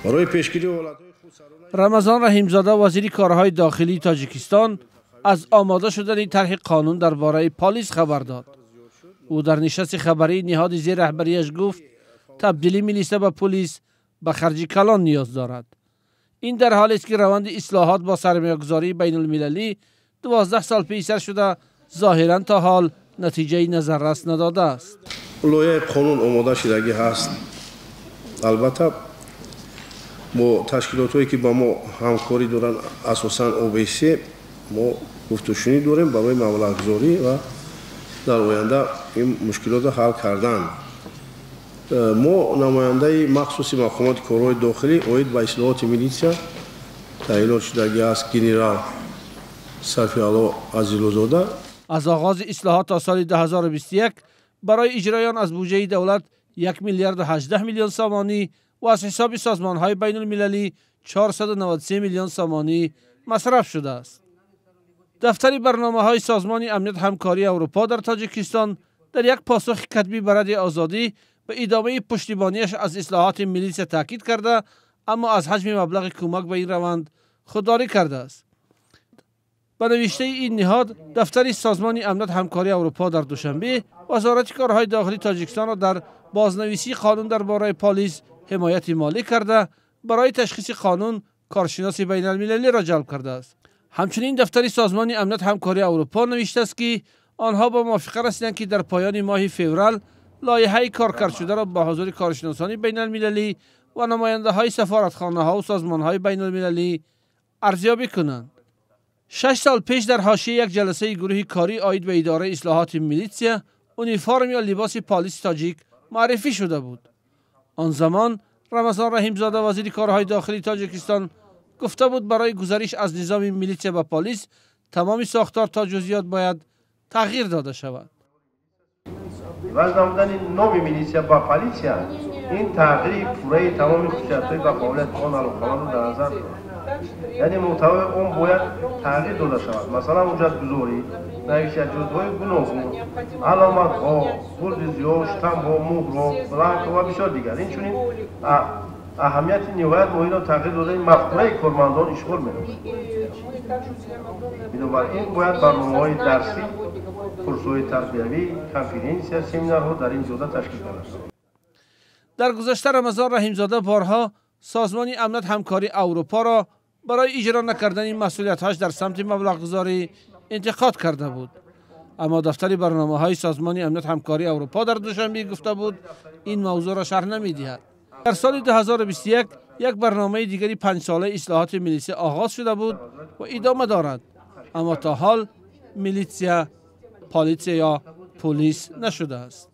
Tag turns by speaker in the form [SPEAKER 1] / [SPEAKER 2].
[SPEAKER 1] Барои пешгирии ҳолатҳои худсарона.
[SPEAKER 2] Рамазон Раҳимзода, вазири корҳои дохилии Тоҷикистон, аз омода шудани тарҳи қонун дар бораи полис хабар дод. Ӯ дар нишасти хабарии ниҳоди зери раҳбарияш гуфт, табдили милиса ба полис ба харҷи калон ниёз дорад. Ин дар ҳолест, ки раванди ислоҳот бо сармоягузории байналмилалӣ 12 сол пешсар шуда, зоҳиран то ҳол натиҷаи назаррас надодааст.
[SPEAKER 1] Лоиҳаи қонун омода шудагӣ ҳаст. Албатта, бо ташкилотҳое, ки ба мо ҳамкорӣ доранд, асосан ОБСЕ, мо гуфтушунид дорем барои маблағгузорӣ ва дар оянда ин мушкилотро ҳал кардан. Мо намояндаи махсуси мақомоти корҳои дохилӣ оид ба ислоҳоти милитсия таъинот шудагӣ аст, генерал Сафиалло Азилузода.
[SPEAKER 2] Аз оғози ислоҳот то соли 2021 барои иҷрои он аз буҷаи давлат 1 миллиарду 18 миллион сомонӣ ва аз ҳисоби созмонҳои байналмилалӣ 493 миллион сомонӣ масраф шудааст. Дафтари барномаҳои Созмони Амният Ҳамкории Аврупо дар Тоҷикистон дар як посухи катбӣ ба Радиои Озодӣ ба идомаи пуштибониаш аз ислоҳоти милитсия таъкид карда, аммо аз ҳаҷми маблағи кӯмак ба ин раванд худдорӣ кардааст. Ба навиштаи ин ниҳод, дафтари Созмони Амният Ҳамкории Аврупо дар Душанбе Вазорати корҳои дохилии Тоҷикистонро дар бознависии қонун дар бораи полис ҳимояти молӣ карда, барои ташхиси қонун коршиноси байналмилалиро ҷалб кардааст. Ҳамчунин дафтари Созмони Амният Ҳамкории Аврупо навиштааст, ки онҳо ба мувофиқа расиданд, ки дар поёни моҳи феврал лоиҳаи коркардшударо бо ҳузури коршиносони байналмилалӣ ва намояндаҳои сафоратхонаҳо ва созмонҳои байналмилалӣ арзёбӣ кунанд. 6 сол пеш дар ҳошияи як ҷаласаи гурӯҳи корӣ оид ба идораи ислоҳоти милитсия униформ ё либоси полиси тоҷик муаррифӣ шуда буд. Он замон Рамазон Раҳимзода, вазири корҳои дохилии Тоҷикистон, гуфта буд, барои гузариш аз низоми милитсия ба полис тамоми сохтор то ҷузъиёт бояд тағйир дода шавад.
[SPEAKER 3] Иваз намудани номи милитсия ба полисия ин тағйири пурраи тамоми хусусиятҳои ба фаъолияти он алоқамандро дар назар дорад, яъне мӯҳтавои он бояд тағйир дода шавад, масалан, ҳуҷҷатгузорӣ, навиштаҷотҳои гуногун, аломатҳо, гулдизиҳо, штампҳо, муҳрҳо, бланкҳо ва бисёр дигар. Инчунин аҳамияти ниҳоят муҳимро тағйир додани мафкураи кормандон ишғол менамояд. Бинобар ин бояд барномаҳои дарсӣ, курсҳои тарбиявӣ, конференсия, семинарҳо дар ин ҷода ташкил карда шавад.
[SPEAKER 2] Дар гузашта Рамазон Раҳимзода борҳо Созмони Амният Ҳамкории Аврупоро барои иҷро накардани масъулиятҳояш дар самти маблағгузорӣ интиқод карда буд. Аммо дафтари барномаҳои Созмони Амният Ҳамкории Аврупо дар Душанбе гуфта буд, ин мавзӯъро шарҳ намедиҳад. Дар соли 2021 як барномаи дигари панҷсолаи ислоҳоти милитсия оғоз шуда буд ва идома дорад, аммо то ҳол милитсия политсия ё полис нашудааст.